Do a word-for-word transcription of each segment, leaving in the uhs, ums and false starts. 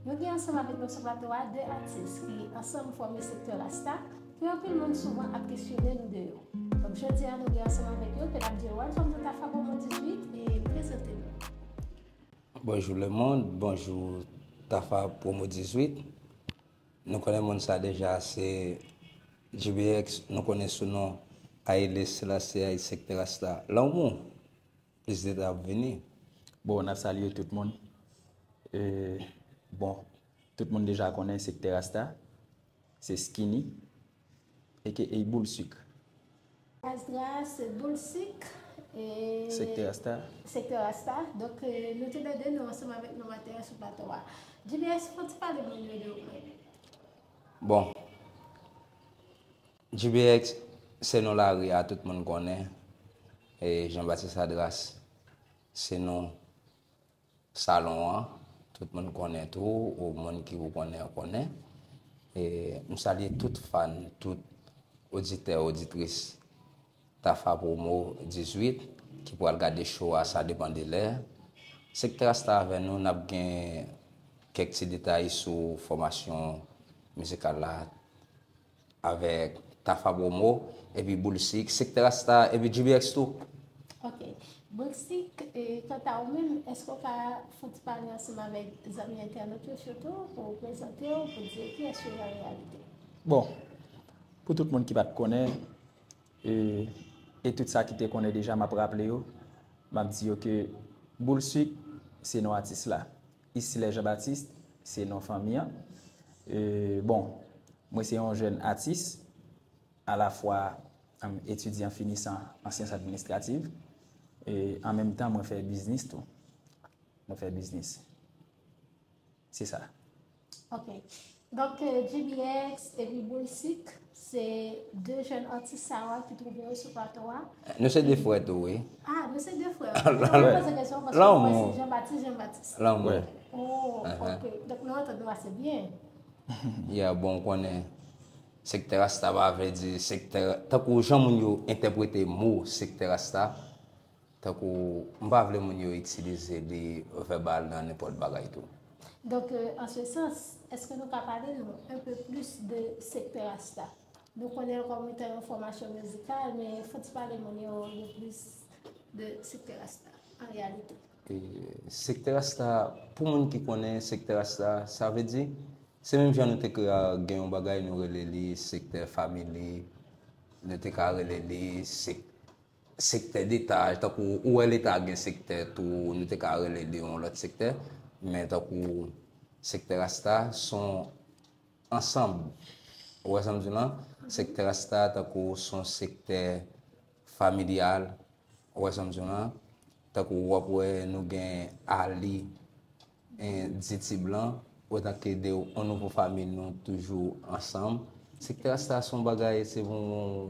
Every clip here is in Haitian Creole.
Nou gen ansanm avèk nou sou plato a de atis ki ansanm fòme sektè Rasta, ke anpil moun souvan ap kesyone nou de yo. Donk, jodi a, nou gen ansanm avèk yo, ke n ap di yo welcome to Tafa Promo dizuit e prezante nou. Bonjou lemonn, bonjou Tafa Promo dizuit. Nou konnen moun sa deja, se G B X, nou konnen sou non Haile Selassie I, sektè Rasta. Lanmou, plis detay ap vini. Bon, n ap salye tout moun. E, bon, tout moun deja konnen sektè Rasta, se Skinny, aka Boul Sik. Asdras, Boul Sik, e Sektè Rasta. Sektè Rasta. Donk, e, nou toulède, nou ansanm avèk nou maten an sou plato a. G B X, fò w ti pale moun yo de ou menm. Bon, G B X, se non lari a, tout moun konnen. E Jean Baptiste Adras, se non salon an, tout moun konnen tou, ou moun ki ou konnen, konnen. E m salye tout fan, tout oditè, oditris Tafa Promo dizuit ki pral gade show a, sa depann de lè. Sektè Rasta avè nou, n ap gen kèk ti detay sou fòmasyon mizikal la avèk Tafa Promo, epi Boul Sik, Sektè Rasta, epi G B X tou. Ok. Boul Sik, e, kanta ou menm, èske w ka fè yon ti pale ansanm avèk zanmi entènot yo sitou, pou w prezante w, pou w di kiyès ou ye an reyalite? Bon, pou tout moun ki pa t konnen, e, e tout sa ki te konnen deja, m ap raple yo, m ap di yo ke Boul Sik, se non atis la. Islè Jean Baptiste, se non fanmi an. E, bon, mwen se yon jèn atis, alafwa, em, etidyan finisan an syans administrativ, e an menm tan, mwen fè biznis tou. Mwen fè biznis. Se sa. Ok. Donk, e, G B X epi Boul Sik, se de jèn atis sa yo ki twouve yo sou plato a. Nou se de frè tou, wi. Ah, nou se de frè. Mwen poze kesyon paske mwen se Jean Baptiste, Jean Baptiste. Lanmou. Oh, ok. Donk, nou antann nou ase byen. Ya, bon, ou konnen, sektè Rasta pa vle di sektè, tankou jan moun yo entèprete mo sektè Rasta, tankou, m pa vle moun yo itilize li vèbal nan nenpòt bagay tou. Donk, e, an se sans, èske nou ka pale nou un peu plus de sektè Rasta? Nou konnen l kòm etan yon fòmasyon mizikal, men fò ti pale moun yo de plis de sektè Rasta, an reyalite. E, sektè Rasta, pou moun ki konnen sektè Rasta, sa vle di, se menm jan nou te ka gen yon bagay, nou rele li sektè famili, nou te ka rele li sek-, sektè deta, tankou ou wè Leta gen sektè tou, nou te ka rele li yon lòt sektè, men tankou sektè Rasta, se yon ansanm. Ou wè sa m di w lan? Sektè Rasta, tankou se yon sektè familyal. Ou wè sa m di w lan? Tankou w ap wè nou gen Ali, en, Diti Blan, otan ke de yon nouvo fanmi nou toujou ansanm. Sektè Rasta se yon bagay, se pou,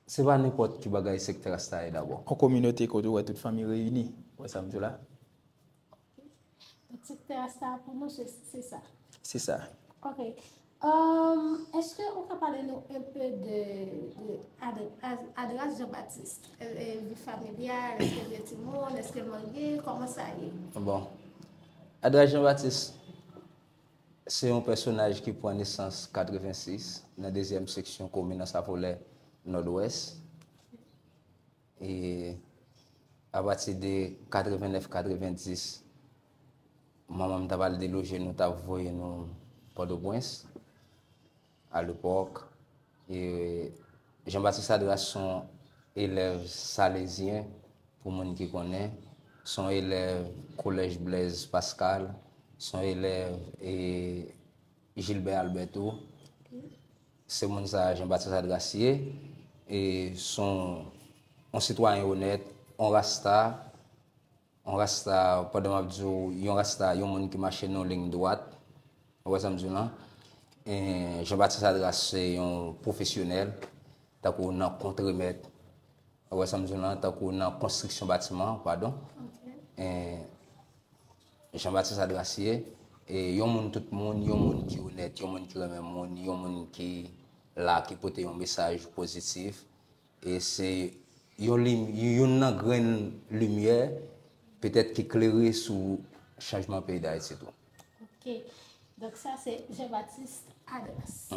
se pa nenpòt ki bagay sektè Rasta ye dabò. Yon kominote kote w wè tout fanmi reyini. Ou wè sa m di w la? Donk, sektè Rasta pou nou, se, se sa. Se sa. Ok. Um, èske ou ka pale nou un peu de, de Ad-, Ad-, Adras Jean Baptiste? E, e, vi familyal, èske l gen timoun, èske l marye, kòman sa ye? Bon. Adras Jean Baptiste, se yon pèsonaj ki pran nesans katrevensis nan dezyèm seksyon komin Ansafolè Nòdwès. E apati de katrevennèf, katrevendis, manman m t ap al deloje nou, t ap voye nou Pòtoprens, alepòk. E Jean Baptiste Adras se yon elèv salezyen, pou moun ki konnen. Se yon elèv Kolèj Blaise Pascal, se yon elèv, e, Gilbert Albert tou. Se moun sa a Jean Baptiste Adras ye. E se yon, yon sitwayen onèt, yon rasta, yon rasta, pandan m ap di w, yon rasta, yon moun ki mache nan yon liy dwat. Ou wè sa m di w lan? E Jean Baptiste Adras se yon pwofesyonèl, tankou nan kontremèt. Ou wè sa m di w lan? Tankou nan konstriksyon batiman, padon. E Jean Baptiste Adras ye, e yon moun tout moun, yon moun ki onèt, yon moun ki renmen moun, yon moun ki la, ki pote yon mesaj pozitif. E se yon lim-, youn nan grenn limyè, petèt, ki klere sou chanjman peyi Dayiti tou. Ok. Donk sa se Jean Baptiste Adras.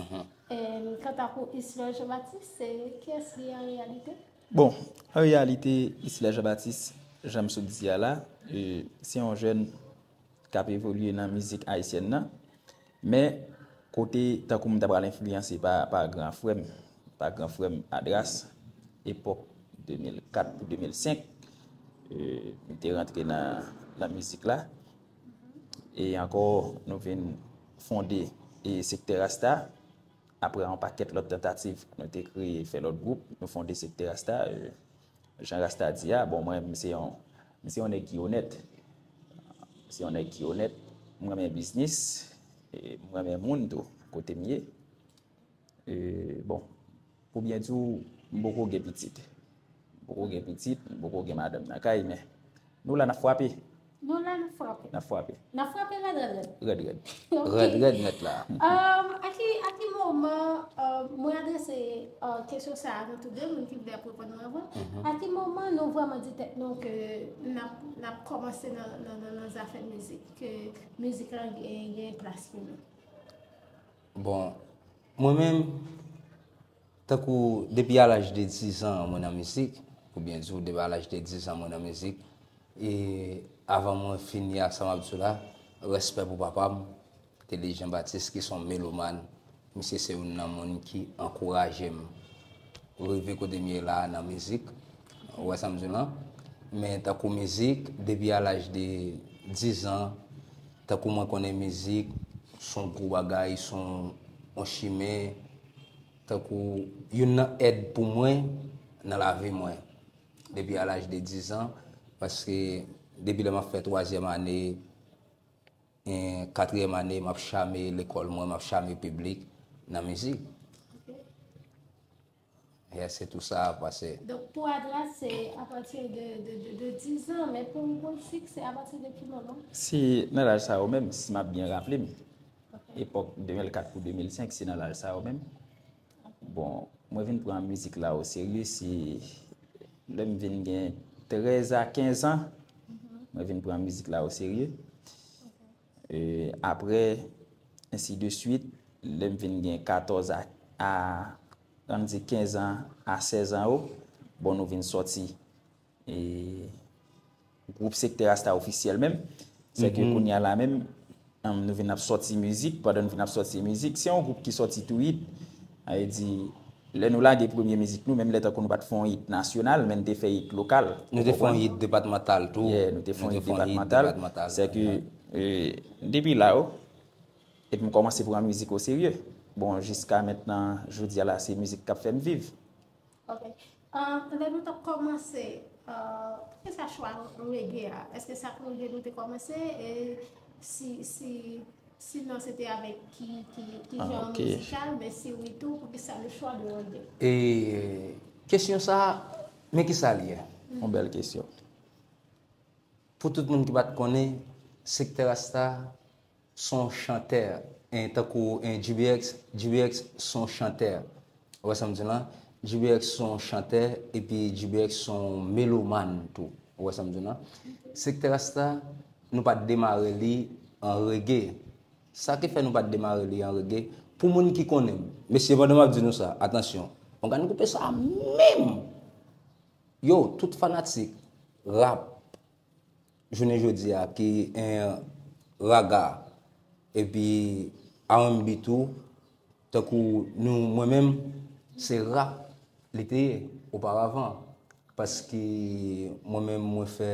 Em, kanta pou Islè Jean Baptiste, se kiyès li an reyalite? Bon, an reyalite, Islè Jean Baptiste, jan m sot di a la, e, se yon jèn k ap evolye nan mizik ayisyèn nan. Men, kote tankou m ta pral enfliyanse pa, pa gran frè m, pa gran frè m Adras, epòk de mil kat pou de mil senk, e, m te rantre nan, nan mizik la. E ankò, nou vin fonde, e, Sektè Rasta. Apre yon pakèt lòt tantativ, nou te kreye, fè lòt gwoup, nou fonde Sektè Rasta. E, jan Rasta di a, bon, mwen, m se yon, m se yon nèg ki onèt. M se yon nèg ki onèt. M renmen biznis. E m renmen moun tou, kote m ye. E, bon, pou byen di w, m poko gen pitit. M poko gen pitit, m poko gen madanm nan kay, men nou la n ap frape. Nou la n ap frape. N ap frape. N ap frape rèd, rèd, rèd. Rèd, rèd. Ok. Rèd, rèd nèt la. Um, a ki, a ki moman, uh, mwen adrese, uh, kesyon sa a nan tou de moun ki vle ap reponn mwen avan. A ki moman nou vrèman di tèt nou ke n ap, n ap kòmanse nan, nan, nan, nan zafè mizik, ke mizik la gen, gen plas pou nou? Bon, mwen menm, tankou depi a laj de diz an mwen nan mizik, pou byen di w, depi a laj de diz an mwen nan mizik, e avan mwen fini ak sa m ap di w la, respè pou papa m, Teddy Jean Baptiste, ki se yon melomàn, misye se youn nan moun ki ankouraje m rive kote m ye la a nan mizik, ou wè sa m di w lan. Men tankou mizik, depi a laj de diz an, tankou mwen konnen mizik, se yon gwo bagay, se yon, yon chimen, tankou youn nan èd pou mwen nan lavi mwen. Depi a laj de diz an, paske depi lè m ap fè twazyèm ane, e, katriyèm ane, m ap chame lekòl mwen, m ap chame piblik nan mizik. Ok. Yeah, se tou sa a pase. Donk, pou Adras, se apati de, de, de, de diz an, men pou Mounsik, se apati de ki moman? Se nan laj sa yo menm, si m ap byen raple m. Ok. Epòk de mil kat pou de mil senk, se nan laj sa yo menm. Bon, mwen vin pran mizik la o serye, se lè m vin gen trèz a kenz an, mwen vin pran mizik la o serye. E, apre, ensi de swit, lè m vin gen katòz a, a, ann di kenz an a sèz an yo, bon, nou vin sòti, e, gwoup Sektè Rasta ofisyèl menm. Sèke kounye a la menm, em, nou vin ap sòti mizik, pandan nou vin ap sòti mizik, se yon gwoup ki sòti tou it. Sa vle di, lè nou lage premye mizik nou, menm lè tankou nou pa t fè yon it nasyonal, men nou te fè it lokal. Nou te fè yon it depatmantal tou. Yeah, nou te fè yon it depatmantal. Sèke, e, depi la, o, epi m kòmanse pran mizik o serye. Bon, jiska mentnan, jodi a la, se mizik k ap fè m viv. Ok. Ah, lè nou t ap kòmanse, ah, poukisa chwa reggae a? Èske se ak reggae nou te kòmanse? E si, si, sinon, se te avèk ki, ki, ki jan mizikal? Men si wi tou, poukisa le chwa de reggae? E kesyon sa a, men kisa l ye? Yon bèl kesyon. Pou tout moun ki pa t konnen, Sektè Rasta se yon chantè, en, tankou, en, G B X, G B X se yon chantè. Ou wè sa m di la? G B X se yon chantè, epi G B X se yon melomàn tou. Ou wè sa m di la? Sektè Rasta, nou pa t demare li an reggae. Sa ki fè nou pa t demare li an reggae, pou moun ki konnen m, mesye, pandan m ap di nou sa, atansyon, ann gade koupe sa a menm! Yo, tout fanatik rap jounen jodi a ki, eh, raga, epi R and B tou, tankou nou, mwen menm, se rap li te ye oparavan. Paske mwen menm, mwen fè,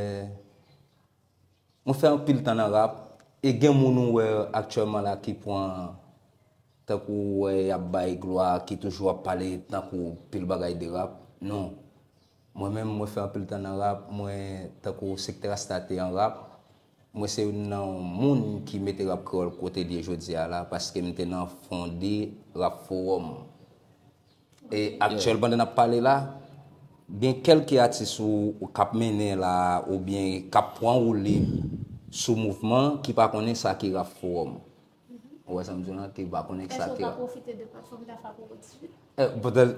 mwen fè anpil tan nan rap, e gen moun ou wè aktyèlman la ki pran, tankou ou wè y ap bay glwa, ki toujou ap pale tankou pil bagay de rap. Non. Mwen menm, mwen fè anpil tan nan rap, mwen, tankou Sektè Rasta te an rap, mwen se youn nan moun ki mete rap kreyòl kote l ye jodi a la, paske m te nan fonde Rap Forum. E aktyèl, pandan n ap pale la, gen kèlke atis ou, ou k ap mennen la, oubyen k ap pran woulib sou mouvman ki pa konnen sa ki Rap Forum. Ou wè sa m di w lan, ki pa konnen sa ki Rap. Èske w ka pwofite de platfòm Tafa pou w di? Eh, poutèl,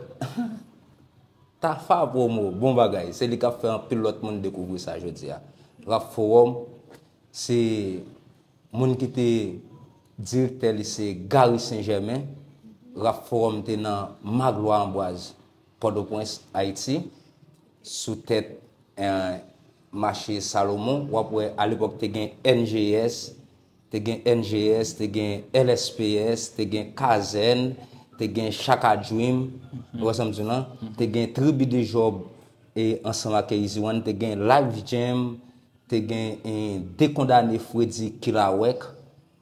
Tafa Promo, bon bagay. Se li k ap fè anpil lòt moun dekouvri sa jodi a. Rap Forum, se moun ki te Direktè li se Gary Saint Germain. Rap Forum te nan Magloire Amboise, Pòtoprens, Ayiti, sou tèt, eh, mache Salomon. W ap wè, alepòk, te gen N G S, te gen N G S, te gen L S P S, te gen Kazèn, te gen Chaka Dream. Ou wè sa m di w lan? Te gen Tribi de Jòb, e ansanm ak Easy One, te gen Live Jam, te gen, eh, Dekondane Fredi Kilawèk.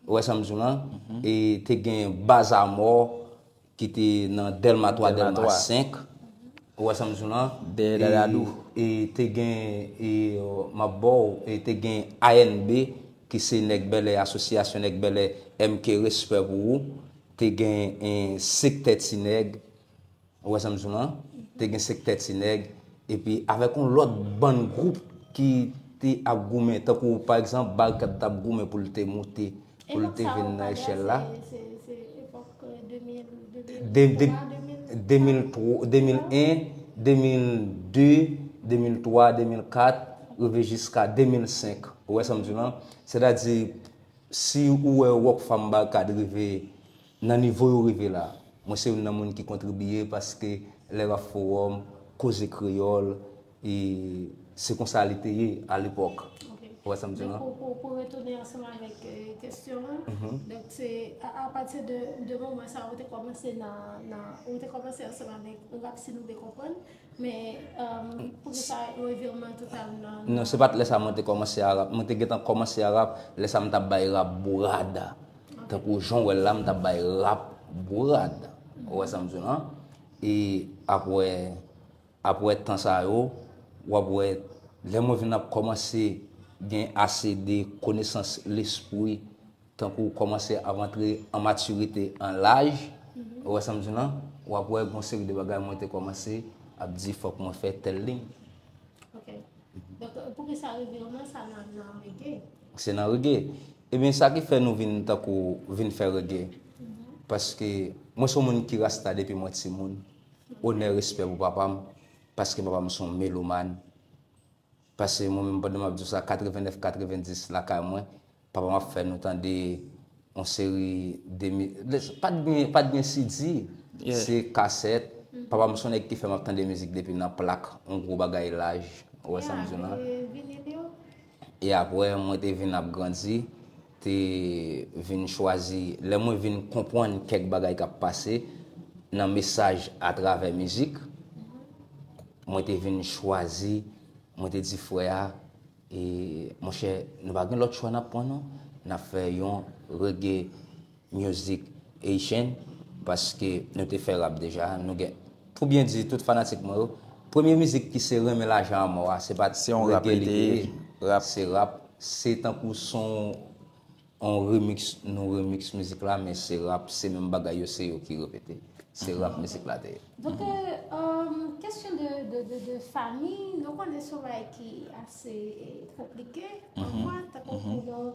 Ou wè sa m di w lan? E te gen Bazamò, ki te nan Dèlma twa, Dèlma Dèlma twa. Senk. Ou wè sa m di w lan? Dèyè Dadadou. E, e te gen, e, m ap ba w, e te gen A N B, ki se Nèg Bèlè, Asosyasyon Nèg Bèlè, M K, respè pou ou. Te gen, e, Sektè Ti Nèg. Ou wè sa m di w lan? Te gen Sektè Ti Nèg. Epi avèk yon lòt bann gwoup ki te ap goumen, tankou, pa egzanp, Barikad t ap goumen pou l te moute, pou l te vin nan echèl la. Se, se, se epòk, euh, de mil, de mil twa, de mil, de mil en, de mil de, de mil twa, de mil kat, rive jiska de mil senk. Ou wè sa m di w lan? Sètadi, si ou wè Rockfam Barikad rive nan nivo yo rive la, mwen se youn nan moun ki kontribiye paske lè Rap Forum, Koze Kreyòl, e se konsa li te ye alepòk. Ok. Ou wè sa m di w lan? Donk, pou, pou, pou retounen ansanm avèk, euh, kesyon an, donk se a, apati de, de moman sa a, ou te kòmanse nan, nan, ou te kòmanse ansanm avèk Rap Si Nou Vle Konprann, men, euh, poukisa revirman total nan, nan... Non, se pa t lè sa mwen te kòmanse a rap. Mwen te gentan kòmanse a rap, lè sa m t ap bay rap bourad. Ok. Tankou jan w wè l la, m t ap bay rap bourad. Ou wè sa m di w lan? E apre, apre tan sa yo, w ap wè, lè mwen vin ap kòmanse gen ase de konesans lespri, tankou kòmanse ap antre an matirite, an laj, ou wè sa m di w lan, w ap wè gon seri de bagay mwen te kòmanse ap di fòk mwen fè tèl liy. Ok. Donk, poukisa revirman sa nan, nan reggae? Se nan reggae. Ebyen, sa ki fè nou vin tankou, vin fè reggae. Paske mwen se yon moun ki rasta depi mwen timoun. Onè, respè pou papa m, paske papa m se yon melomàn. Paske mwen menm, pandan m ap di w sa, katrevennnèf, katrevendis lakay mwen, papa m ap fè nou tande yon seri de mi-, de, pa t gen, pa t gen C D, se kasèt. Papa m se yon nèg ki fè m ap tande mizik depi nan plak, yon gwo bagay laj, ou wè sa m di w lan. E apre, mwen te vin ap grandi, te vin chwazi, lè mwen vin konprann kèk bagay k ap pase nan mesaj atravè mizik, mwen te vin chwazi, mwen te di frè a, e, monchè, nou pa gen lòt chwa n ap pran non, n ap fè yon reggae music Haitian, paske nou te fè rap deja, nou gen, pou byen di tout fanatik mwen yo, premye mizik ki se Renmen Lajan a Mò a, se pa t reggae li te ye, se rap, se tankou son, on remix, nou remix mizik la, men se rap, se menm bagay yo, se yo ki repete. Se rap mizik la te ye. Donk, euh, euh, kesyon de, de, de, de fami, nou konnen se yon bagay ki ase, eh, konplike, pafwa, tankou pou nou,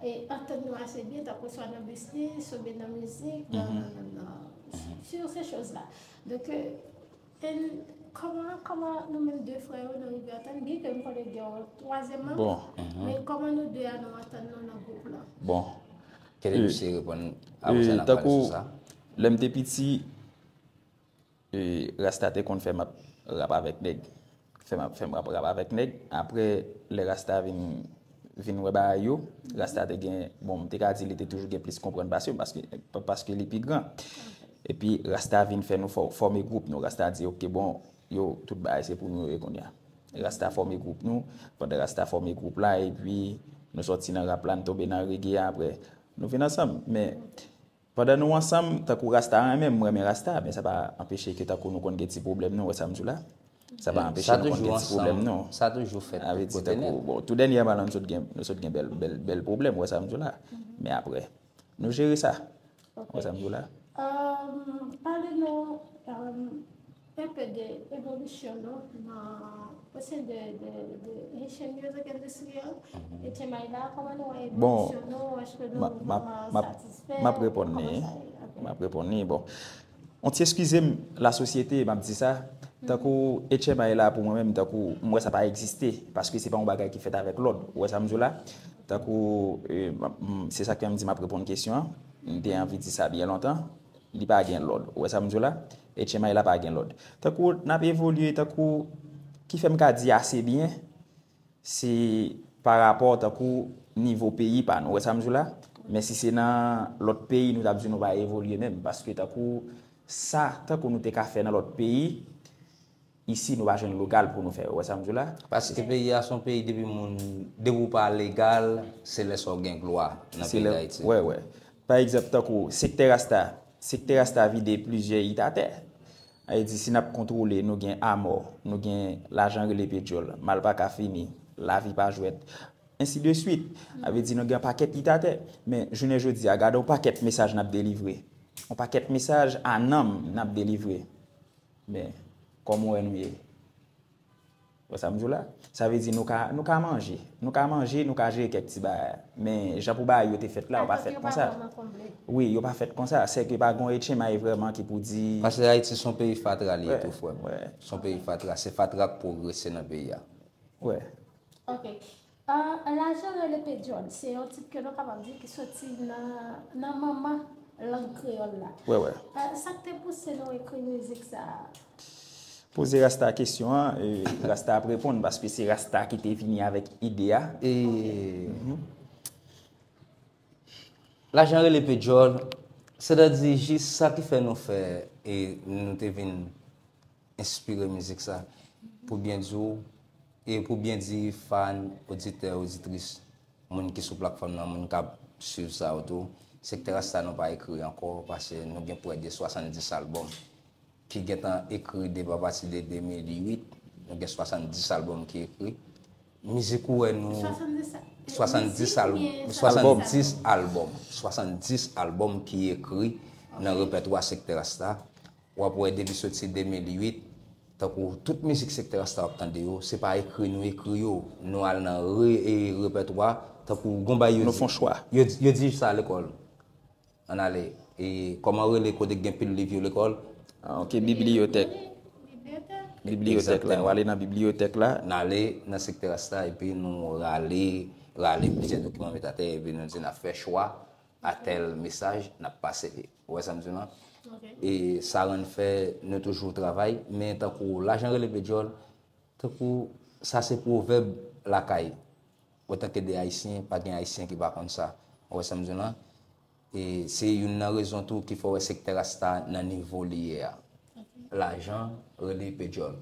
eh, antann nou ase byen, tankou swa nan biznis, oubyen nan mizik, nan, nan, nan, nan, sur ces choses-là. Donk, euh, e kòman, kòman nou menm de frè yo nou rive antann, byen ke m konnen gen yon twazyèm manm, men kòman nou de a nou antann nou nan gwoup lan? Bon. Kite misye reponn, apre sa n ap pale sou sa. Tankou, lè m te piti, e, Rasta te konn fè m ap rap avèk nèg. Fè m ap, fè m ap rap avèk nèg. Apre, lè Rasta vin, vin wè bagay yo, Rasta te gen, bon, m te ka di li te toujou gen plis konprann pase m, paske, paske li pi gran. Epi, Rasta vin fè nou fò-, fòme gwoup nou. Rasta di, "Ok, bon, yo, tout bagay se pou nou yo ye kounye a." Rasta fòme gwoup nou. Pandan Rasta fòme gwoup la, epi nou sòti nan rap la, n tonbe nan reggae a, apre nou vin ansanm. Men, pandan nou ansanm, tankou Rasta renmen m, m renmen Rasta, men sa pa anpeche ke tankou nou konn gen ti pwoblèm, nou wè sa m di w la. Sa pa anpeche nou konn gen ti pwoblèm, non. Sa toujou fèt tout kote nèt. Bon, tou dènyèman la, nou sot gen, nou sot gen bèl, bèl, bèl pwoblèm, wè sa m di w la. Men apre, nou jere sa. Wè sa m di w la. Euh, pale nou, euh, un peu de evolisyon nou nan, au sein de, de, de Haitian music industry an, H M I la, kòman nou wè evolisyon nou, èske nou vrèman satisfè, kòman sa ye? M ap reponn li. Bon. Yon ti eskize m, lasosyete, m ap di sa. Tankou H M I la, pou mwen menm, tankou, m wè sa pa egziste, paske se pa yon bagay ki fèt avèk lòd. Ou wè sa m di w la? Tankou, e, m ap, m, se sa k fè m di m ap reponn kesyon an. M te anvi di sa byen lontan. Li pa gen lòd. Ou wè sa m di w la? H M I la pa gen lòd. Tankou n ap evolye, tankou, ki fè m ka di ase byen, se pa rapò tankou nivo peyi pa nou. Ou wè sa m di w la? Men si se nan lòt peyi, nou t ap di nou pa evolye menm. Paske tankou sa, tankou nou te ka fè nan lòt peyi, isi nou pa jwenn legal pou nou fè. Ou wè sa m di w la? Paske peyi a se yon peyi depi moun, depi w pa legal, se lè sa w gen glwa nan peyi Dayiti. Wè, wè. Pa egzanp, tankou sektè Rasta. Sektè Rasta vide plizyè it atè. Sa vle di, si n ap kontwole, nou gen Amò, nou gen Lajan Rele Pye Dyòl, Mal Pa Ka Fini, Lavi Pa Jwèt, ensi de swit. Sa vle di, nou gen yon pakèt it atè. Men, jounen jodi a, gade yon pakèt mesaj n ap delivre. Yon pakèt mesaj a nanm n ap delivre. Men, kòman w wè nou ye? Wè sa m di w la? Sa vle di nou ka, nou ka manje. Nou ka manje, nou ka jere kèk ti bagay. Men jan pou bagay yo te fèt la, yo pa fèt konsa. Wi, yo pa fèt konsa. Sèke pa gen yon H M I vrèman ki pou di. Paske Ayiti se yon peyi fatra li ye tou, frè m. Se yon peyi fatra. Se fatra k pwogrese nan peyi a. Wè. Ok. Ah, Lajan Rele Pye Dyòl, se yon tit ke nou kapab di ki soti nan, nan manman lang kreyòl la. Wè, wè. Ah, sa k te pouse nou ekri mizik sa a? Poze Rasta kesyon an, e, Rasta ap reponn, paske se Rasta ki te vini avèk ide a. E, Lajan Rele Pye Dyòl, sètadi jis sa ki fè nou fè, e nou te vin enspire mizik sa. Pou byen di w, e pou byen di fan, oditè, oditris, moun ki sou platfòm nan, moun k ap swiv sa yo tou, Sektè Rasta nou pa ekri ankò, paske nou gen prè de swasanndis albòm ki gentan ekri depi apati de de mil uit, nou gen swasanndis albòm ki ekri. Mizik ou wè nou, swasanndis al-, swasanndis albòm, swasanndis albòm ki ekri nan repètwa Sektè Rasta. W ap wè depi soti de mil uit, tankou tout mizik Sektè Rasta w ap tande yo, se pa ekri nou ekri yo. Nou al nan re-, e, repètwa, tankou gon bay yo di. Nou fè yon chwa. Yo, yo di sa lekòl. Ann ale. E kòman rele kote k gen pil liv yo lekòl? Ah, ok, bibliyotèk. Bibliyotèk la, w ale nan bibliyotèk la. N ale nan Sektè Rasta epi nou rale, rale plizyè dokiman met atè epi nou di n ap fè chwa a tèl mesaj, n ap pase li. Ou wè sa m di w lan? E sa rann fè nou toujou travay, men tankou Lajan Rele Pye Dyòl, tankou sa se pwovèb lakay. Otanke de Ayisyen, pa gen Ayisyen ki pa konn sa. Ou wè sa m di w lan? E se youn nan rezon tou ki fè w wè Sektè Rasta nan nivo li ye a. Lajan rele pye dyòl.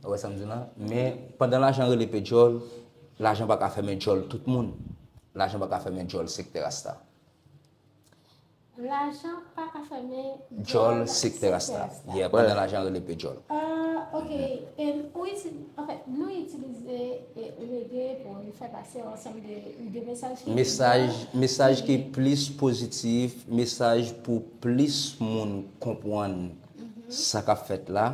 Ou wè sa m di w lan? Men pandan lajan rele pye dyòl, lajan pa ka fèmen dyòl tout moun. Lajan pa ka fèmen dyòl Sektè Rasta. Lajan pa ka fèmen dyòl Sektè Rasta. Yeah, pandan lajan rele pye dyòl. Ah, ok. E ou iti-, anfèt, nou itilize, e, rege pou nou fè pase yon ansanm de, de mesaj ki, mesaj, mesaj ki plis pozitif, mesaj pou plis moun konprann sa k ap fèt la.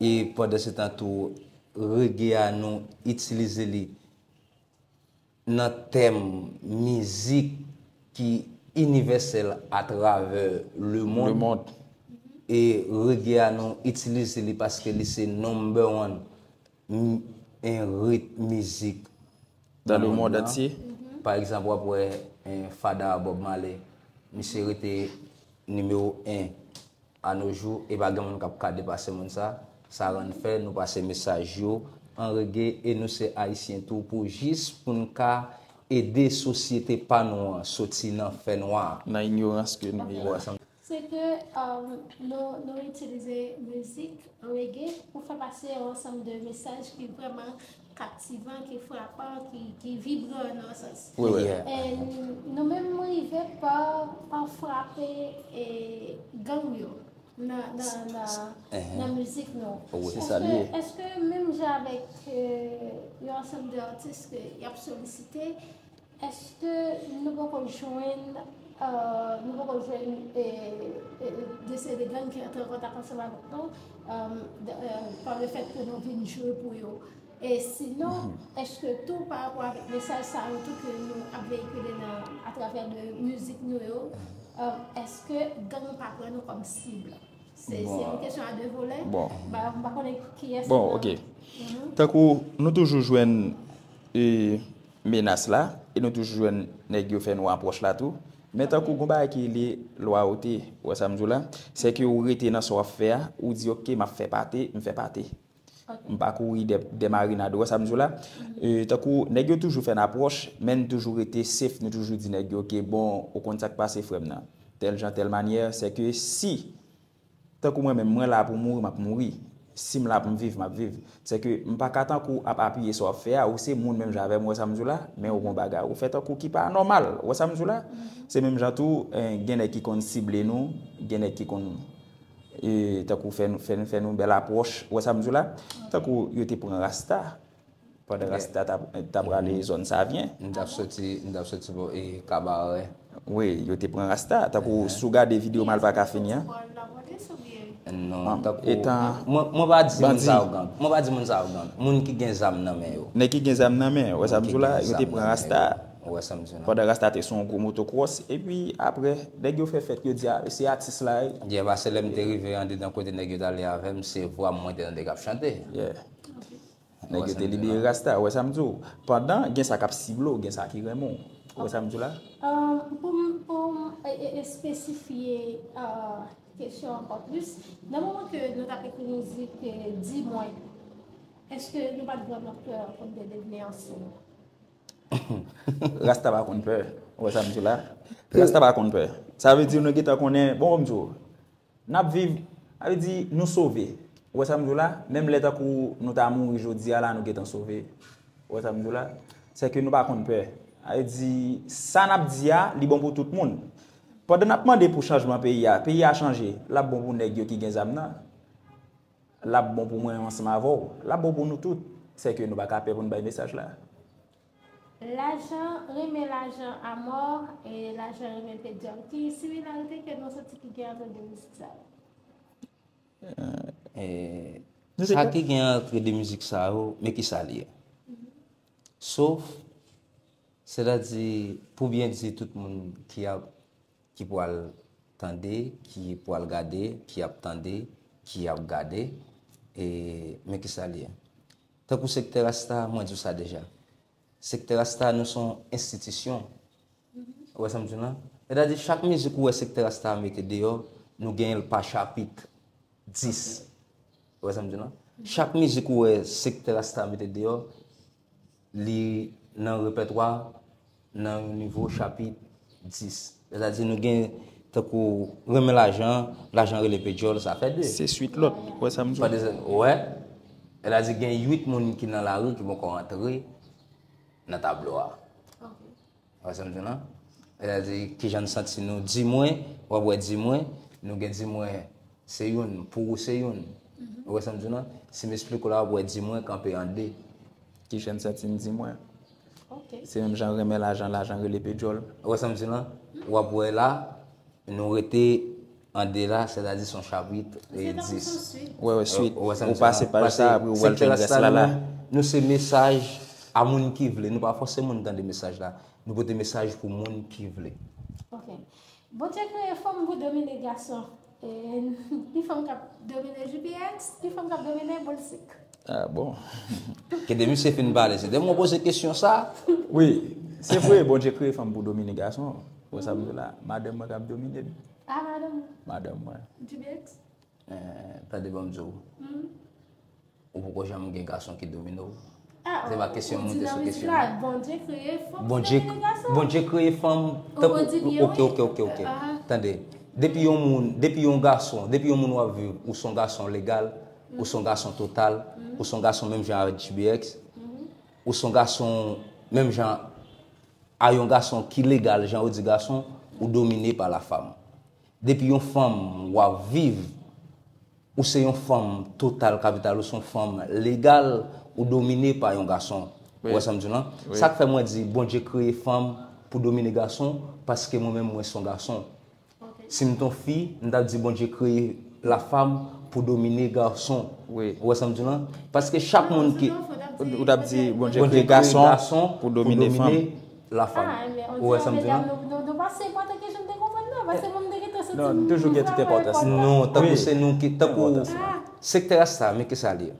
E pandan se tan tou, rege a nou itilize li nan tèm mizik ki inivèsèl atravè lemonn. Lemonn. E rege a nou itilize li paske li se number one m-, en rit mizik nan lemonn antye. Pa egzanp, w ap wè, en, fada Bob Marley, misye rete nimewo en. Anojou, e pa gen moun k ap ka depase moun sa. Sa rann fè nou pase mesaj yo an rege e nou se Ayisyen tou pou jis pou n ka ede sosyete pa nou an soti nan fènwa. Nan inyorans ke nou ye la. Se ke, um, nou, nou itilize mizik rege pou fè pase yon ansanm de mesaj ki vrèman kaptivan, ki frapan, ki, ki vibran nan sans. Wi, wi. E nou menm nou rive pa, pa frape, e, gang yo nan, nan, nan, nan mizik nou. Wi, se sa li ye. Èske, èske menm jan avèk, e, yon ansanm de atis ke y ap solisite, èske nou poko jwenn, euh, nou poko jwenn, e, e, de se de gang ki antre an kontak ansanm avèk nou, euh, de, euh, pa le fèt ke nou vin jwe pou yo? E sinon, èske tou pa rapò avèk mesaj sa yo tou ke nou ap veyikile nan, atravè de mizik nou yo, euh, èske gang pa pran nou kòm sib? Se, se yon kesyon a de volè. Bon. Ba, m pa konnen kiyès ki pral. Bon, ok. Tankou nou toujou jwenn, e, menas la, e nou toujou jwenn nèg yo fè nou apwòch la tou. Men tankou gon bagay ki rele lwayote, ou wè sa m di w la? Se ke ou rete nan sa w ap fè a, ou di, "Ok, m ap fè pate, m fè pate." M pa kouri dè, dè marinad, ou wè sa m di w la? E, tankou nèg yo toujou fè n apwòch, men n toujou rete safe, nou toujou di nèg yo, "Ok, bon, ou konn sa k pase, frè m nan. Tèl jan, tèl manyè, se ke si, tankou mwen menm, mwen la pou mouri, m ap mouri. Si m la pou m viv, m ap viv." Se ke m pa ka tankou ap apiye sa w ap fè a, ou se moun menm jan avè m, ou wè sa m di w la? Men ou gon bagay ou fè tankou ki pa nòmal, ou wè sa m di w la? Se menm jan tou, eh, gen nèg ki konn sible nou, gen nèg ki konn, eh, tankou fè nou, fè nou, fè nou bèl apwòch, ou wè sa m di w la? Tankou yo te pran Rasta, pandan Rasta t ap, t ap rale zòn Savyen. M t ap soti, m t ap soti bò, e, Kabarè. Wi, yo te pran Rasta. Tankou si w gade videyo Malva ka fini an. Non, tankou, mwen, mwen pa di moun sa yo gang. Mwen pa di moun sa yo gang. Moun ki gen zam nan men yo. Nèg ki gen zam nan men, ou wè sa m di w la, yo te pran Rasta. Ou wè sa m di w la. Pandan Rasta te sou yon gwo motokwòs, epi apre, nèg yo fè fèt, yo di, "Ah, se atis la, wi." Yè pase lè m te rive andedan kote nèg yo t ale avè m, se vwa m mwen te tande k ap chante. Yeah. Nèg yo te libere Rasta, ou wè sa m di w? Pandan, gen sa k ap sible w, gen sa ki renmen w. Ou wè sa m di w la? Um, pou m, pou m e- e- espesifye uh, kesyon ankò plis, nan moman ke nou t ap ekri mizik eh, Di mwen, èske nou pa t vrèman pè pou n te devni ansanm? Rasta pa konn pè, ou wè sa m di w la? Rasta pa konn pè. Sa vle di nou gentan konnen, bon, m di w, n ap viv, sa vle di nou sove. Ou wè sa m di w la? Menm lè tankou nou ta mouri jodi a la, nou gentan sove. Ou wè sa m di w la? Se ke nou pa konn pè. Sa vle di, sa n ap di a, li bon pou tout moun. Pandan n ap mande pou chanjman peyi a, peyi a chanje, l ap bon pou nèg yo ki gen zam nan. L ap bon pou mwen ansanm avè w. L ap bon pou nou tout. Se ke nou pa ka pè pou n bay mesaj la. Lajan renmen lajan amò e lajan renmen pedyòl. Ki similarite ke nou santi ki gen ant de mizik sa yo? E, sa ki gen ant de mizik sa yo, men ki sa li ye. Sof, sètadi, pou byen di tout moun ki ap, ki pral tande, ki pral gade, ki ap tande, ki ap gade, e, men ki sa li ye. Tankou sektè Rasta, mwen di w sa deja. Sektè Rasta, nou se yon enstitisyon. Ou wè sa m di w la? Sètadi, chak mizik ou wè sektè Rasta a mete deyò, nou genyen l pa chapit dis. Ou wè sa m di w la? Chak mizik ou wè sektè Rasta a mete deyò, li nan repètwa, nan yon nivo chapit dis. Sètadi, nou gen tankou renmen lajan, lajan rele pedyòl, sa fè de. Se swit lòt, ou wè sa m di w? Ou wè? Sètadi, gen uit moun ki nan lari ki poko rantre nan tablo a. Ou wè sa m di w la? Sètadi, kijan n santi nou? Di mwen, w ap wè di mwen, nou gen di mwen se youn, pou ou se youn. Ou wè sa m di w la? Si m esplike w la, w ap wè di mwen kanpe an de. Kijan n santi n di mwen? Se menm jan renmen lajan, lajan rele pedyòl. Ou wè sa m di w la? W ap wè la, nou rete an de la, sètadi se yon chapit dis. Ou wè, swit. Ou pase paj sa, apre ou wè l jwenn rès la la. Nou se mesaj a moun ki vle. Nou pa fòse moun tande mesaj la. Nou pote mesaj pou moun ki vle. Ok. Bondye kreye fanm pou domine gason. E, ni fanm k ap domine J P X, ni fanm k ap domine boul sik. Ah bon? Ke depi se fin pale, se depi mwen poze kesyon sa. Wi, se vre, Bondye kreye fanm pou domine gason. Ou sa m di la, madanm mwen k ap domine m. Ah, madanm ou? Madanm mwen. J P X? Eh, tande ban m di w. Ou poko janm gen gason ki domine w. Se pa kesyon moute sou kesyon. Bondye kreye fanm pou domine gason. Bondye kreye fanm tankou. Ok, ok, ok, ok. Tande. Depi yon moun, depi yon gason, depi yon moun w ap viv, ou se yon gason legal, ou se yon gason total, ou se yon gason menm jan avèk J B X, ou se yon gason menm jan a yon gason ki legal, jan yo di gason, ou domine pa la fanm. Depi yon fanm w ap viv, ou se yon fanm total kapital, ou se yon fanm legal, ou domine pa yon gason. Ou wè sa m di w lan? Sa k fè mwen di Bondye kreye fanm pou domine gason, paske mwen menm mwen se yon gason. Si m t yon fi, m t ap di Bondye kreye la fanm pou domine gason. Ou wè sa m di w lan? Paske chak moun ki. Ou t ap di Bondye kreye gason pou domine fanm. La fanm. Ou wè sa m di w lan? Non, nou toujou gen tout enpòtans li. Non, tankou se nou ki, tankou sektè a sa, men ki sa li ye.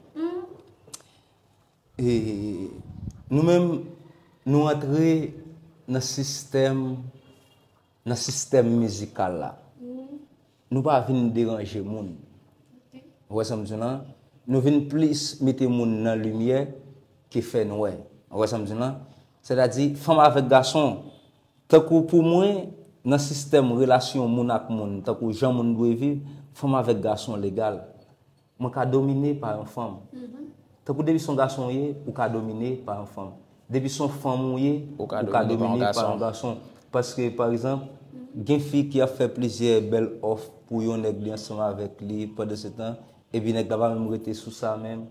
E nou menm, nou antre nan sistèm nan sistèm mizikal la. Nou pa vin deranje moun. Ou wè sa m di w lan? Nou vin plis mete moun nan limyè ke fè nwè. Ou wè sa m di w lan? Sètadi, fanm avèk gason, tankou pou mwen, nan sistèm relasyon moun ak moun, tankou jan moun dwe viv, fanm avèk gason legal. Mwen ka domine pa yon fanm. Tankou depi se yon gason ou ye, ou ka domine pa yon fanm. Depi se yon fanm ou ye, ou ka domine pa yon gason. Paske, pa egzanp, gen fi ki ap fè plizyè bèl òf pou yon nèg li ansanm avèk li pandan se tan, epi nèg la pa menm rete sou sa menm.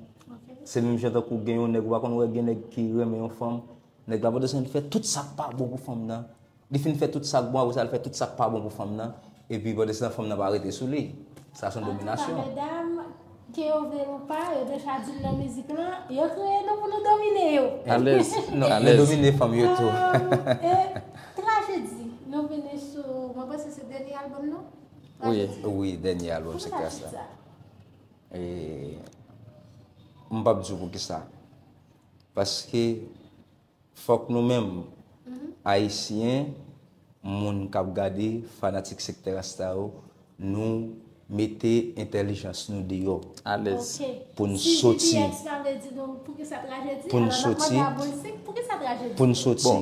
Se menm jan tankou gen yon nèg, ou pa konn wè gen nèg ki renmen yon fanm, nèg la pandan se tan li fè tout sa k pa bon pou fanm nan. Li fin fè tout sa k bon, apre sa, li fè tout sa k pa bon pou fanm nan. Epi pandan se tan, fanm nan pa rete sou li. Sa se yon dominasyon. Antouka, medam, ke yo vle l ou pa, yo deja di l nan mizik lan, yo kreye nou pou nou domine yo. Alèz. Non, yo domine fanm yo tou. E trajedi, nou vini sou, mwen panse se dènye albòm nou? Wi. Wi, dènye albòm se Kras la. E m p ap di w poukisa. Paske fòk nou menm, Ayisyen, moun k ap gade, fanatik sektè rasta yo, nou mete entèlijans nou deyò. Alèz. Pou n soti. Pou n soti. Pou n soti.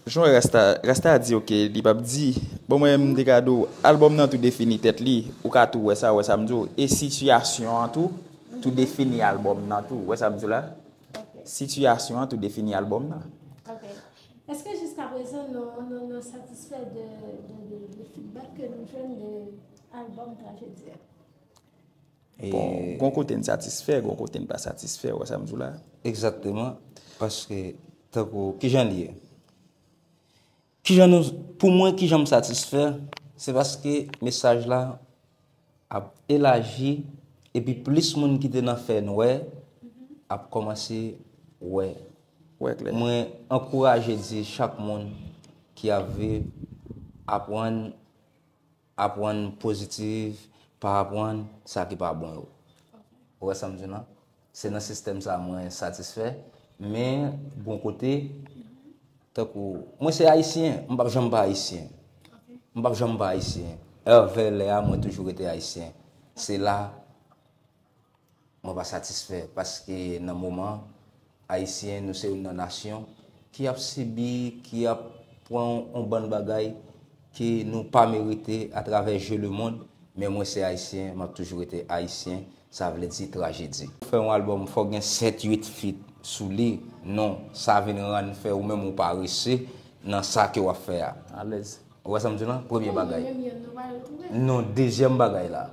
Jan Rasta, Rasta di, oke, li p ap di, bon, mwen, m te ka di w, albòm nan tou defini tèt li, ou ka tou wè sa, wè sa m di w, e sitiyasyon an tou, tou defini albòm nan tou, wè sa m di w la? Sitiyasyon an tou defini albòm nan. Ok. Èske jiskaprezan nou, nou, nou satisfè de, de, de, de feedback ke nou jwenn de albòm Trajedi a? Bon, gon kote n satisfè, gon kote n pa satisfè, ou wè sa m di w la? Egzakteman, paske, tankou, kijan l ye? Kijan nou, pou mwen, kijan m satisfè, se paske mesaj la ap elaji, epi plis moun ki te nan fè nwè ap kòmanse wè. Wè klè. Mwen ankouraje di chak moun ki ap viv, aprann, aprann pozitif, pa aprann sa ki pa bon yo. Ou wè sa m di w lan? Se nan sistèm sa a mwen satisfè, men gon kote, tankou, mwen se Ayisyen, m p ap janm pa Ayisyen. M p ap janm pa Ayisyen. Èvè lè a, mwen toujou rete Ayisyen. Se la, mwen pa satisfè, paske nan moman, Ayisyen, nou se youn nan nasyon ki ap sibi, ki ap pran yon bann bagay ke nou pa merite atravè je le monde, men mwen se Ayisyen, m ap toujou rete Ayisyen, sa vle di trajedi. Fè yon albòm, fò gen sèt, uit feat sou li, non, sa vin rann fè ou menm ou parese nan sa ke w ap fè a. Alèz. Ou wè sa m di w lan? Premye bagay. Non, dezyèm bagay la.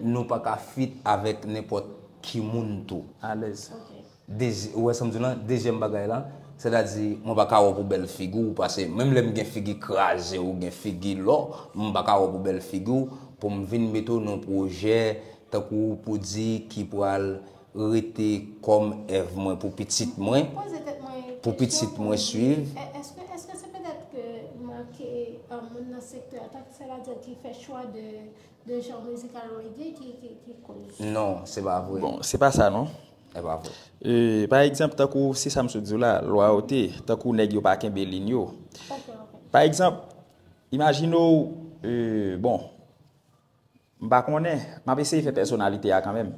Nou pa ka feat avèk nenpòt ki moun tou. Alèz. Dezi-, ou wè sa m di w lan? Dezyèm bagay la, sètadi, mwen pa ka wè w pou bèl figi w, paske menm lè m gen figi kraze, ou gen figi lò, m pa ka wè w pou bèl figi w, pou m vin mete w nan pwojè, tankou pou di ki pral rete kòm èv mwen pou pitit mwen, pou pitit mwen swiv. Èske, èske se petèt ke manke, euh, moun nan sektè a, tank sètadi ki fè chwa de, de jan mizikal reggae ki, ki, ki koz? Non, se pa vre. Bon, se pa sa non. Se pa vre. E, pa egzanp, tankou se sa m sot di w la, lwayote, tankou nèg yo pa kenbe liy yo. Ok, ok. Pa egzanp, imajine w, e, bon, m pa konnen, m ap eseye fè pèsonalite a kanmenm.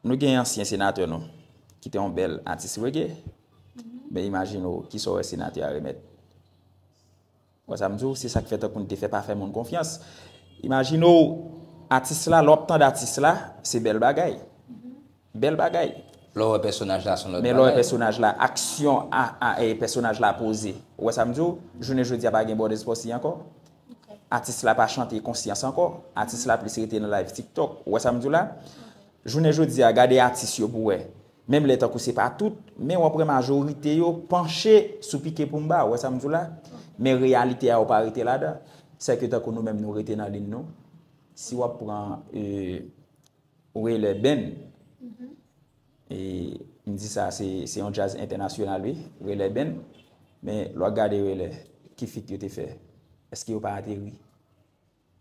Nou gen ansyen senatè nou, ki te yon bèl atis reggae, men imajine w kisa w wè senatè a remèt. Wè sa m di w, se sa k fè tankou n te fè pa fè moun konfyans. Imajine w, atis la, lè w ap tande atis la, se bèl bagay. Bèl bagay. Lè w wè pèsonaj la, se yon lòt bagay. Men lè w wè pèsonaj la, aksyon a, a, e, pèsonaj la poze. Ou wè sa m di w? Jounen jodi a pa gen Brothers Posse ankò. Atis la pa chante konsyans ankò. Atis la plis rete nan live TikTok. Ou wè sa m di w la? Jounen jodi a, gade atis yo pou w wè. Menm lè tankou se pa tout, men w ap wè majorite yo panche sou pike pou m ba, ou wè sa m di w la? Men reyalite a, ou pa rete ladan. Sèke tankou nou menm, nou rete nan liy nou. Si w ap pran, e, Relè Band, e, m di sa, se, se yon djaz entènasyonal, wi, Relè Band. Men, lè w ap gade Relè, ki feat yo te fè? Èske yo pa ateri?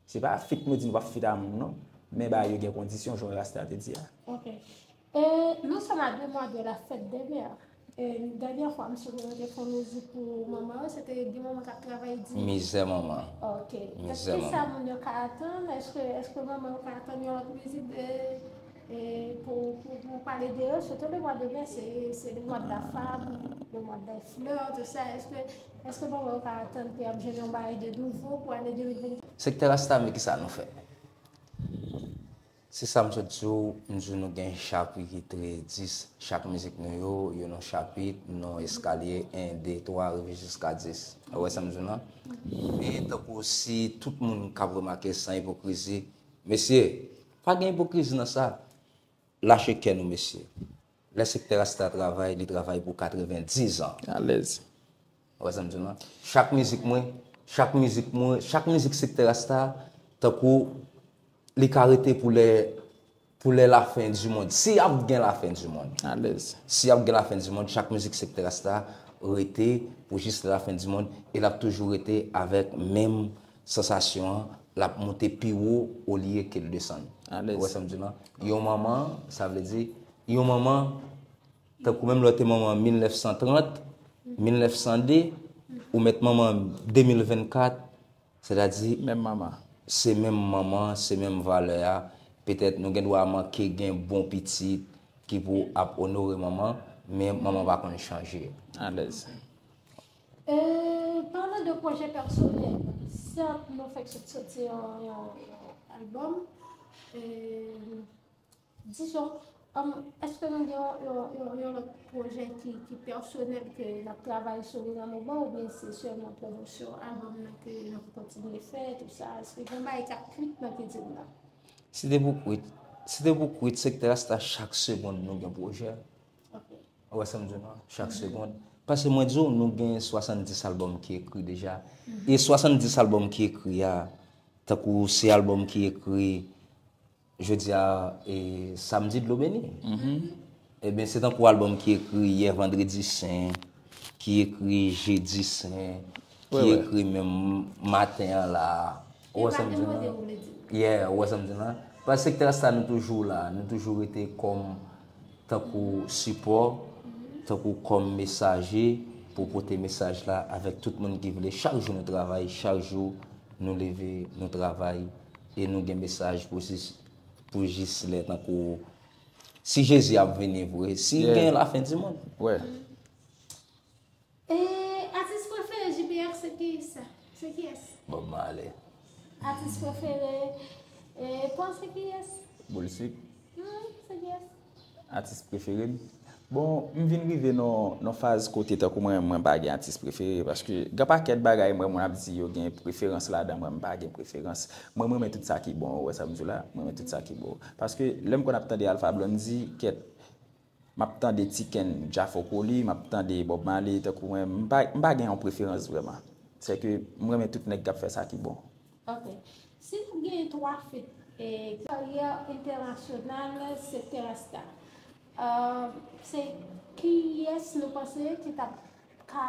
Se pa feat nou di nou p ap feat a moun non, men bagay yo gen kondisyon, jan Rasta te di a. Ok. Et nous sommes à deux mois de la fête des mères. E, dènyè fwa, m sonje nou te fè yon mizik pou manman yo, se te gen manman k ap travay di. Mizè manman. Ok. Donk, kisa moun yo ka atann? Èske, èske manman yo ka atann yon lòt mizik de, e, pou, pou, pou pale de yo? Sitou le mwa de mè, se, se le mwa de la femme, le mwa de fleurs, tout ça. Èske, èske manman yo ka atann pou y ap jwenn yon bagay de nouvo pou ane de mil vennkat? Sektè Rasta, men kisa nou fè? Se sa m sot di w, m di w nou gen chapit dis, chak mizik nou yo, yo nan chapit, nan eskalye, en, de, twa, rive jiska dis. Ou wè sa m di w lan? Men tankou si tout moun k ap remake san ipokrizi, mesye, pa gen ipokrizi nan sa. Lache kè nou, mesye. Lè Sektè Rasta travay, li travay pou katrevendiz an. Alèz. Ou wè sa m di w lan? Chak mizik mwen, chak mizik mwen, chak mizik Sektè Rasta, tankou li ka rete pou lè, pou lè lafen di mond. Si ap gen lafen di mond. Alèz. Si ap gen lafen di mond, chak mizik Sektè Rasta rete pou jis lè lafen di mond, e l ap toujou rete avèk menm sansasyon an, l ap monte pi wo olye ke l desann. Alèz. Ou wè sa m di w lan? Yon manman, sa vle di, yon manman, tankou menm lè w te manman mil nèf san trant, mil nèf san de, ou mèt manman de mil vennkat, sètadi Menm manman. Se menm manman, se menm valè a. Petèt nou gen dwa manke gen bon pitit ki pou ap onore manman, men manman pa konn chanje. Alèz. E, palan de pwojè pèsonèl, sèt nou fèk sot soti yon, yon, yon albòm. E, dizon, um, èske nou gen yon, yon, yon, yon lòt pwojè ki, ki pèsonèl ke n ap travay sou li nan moman oubyen se sèlman pwomosyon albòm nan ke n ap kontinye fè, tout sa? Èske gen bagay k ap kwit nan kilti nou la? Se te pou kwit, se te pou kwit, Sektè Rasta chak segonn nou gen pwojè. Ok. Ou wè sa m di w lan? Chak segonn. Paske mwen di w, nou gen swasanndis albòm ki ekri deja. E swasanndis albòm ki ekri a, tankou se albòm ki ekri, jodi a, e, samdi dlo beni. Ebyen, se tankou albòm ki ekri yè vandredi sen, ki ekri jedi sen, ki Wi, wi. Ekri menm maten an la. Ou wè sa m di w lan? Yeah, ou wè sa m di w lan? Paske Sektè Rasta nou toujou la, nou toujou rete kòm tankou sipò, tankou kòm mesaje pou pote mesaj la avèk tout moun ki vle. Chak jou nou travay, chak jou nou leve, nou travay e nou gen mesaj pou jis, pou jis lè tankou si Jezi ap vini vre, si Yeah. Gen lafen di mond. Wè. E atis prefere J B X se ki sa? Se kiyès? Bob Marley. Atis prefere e Paul se kiyès? Boulsik. Hmm, se kiyès? Atis prefere m. Bon, m vin rive nan, nan faz kote tankou mwen, mwen pa gen atis prefere. Paske gen pakèt bagay mwen, mwen ap di yo gen preferans ladan, mwen m pa gen preferans. Mwen, mwen renmen tout sa ki bon, ou wè sa m di w la? Mwen renmen tout sa ki bon. Paske lè m konn ap tande Alpha Blondy, kèt, m ap tande Tiken, Jafo Koli, m ap tande Bob Marley, tankou mwen, m pa, m pa gen yon preferans vrèman. Se ke m renmen tout nèg k ap fè sa ki bon. Ok. Si n ap genyen twa fit, e, karyè entènasyonal, Sektè Rasta, e, se kiyès nou panse ki t ap ka,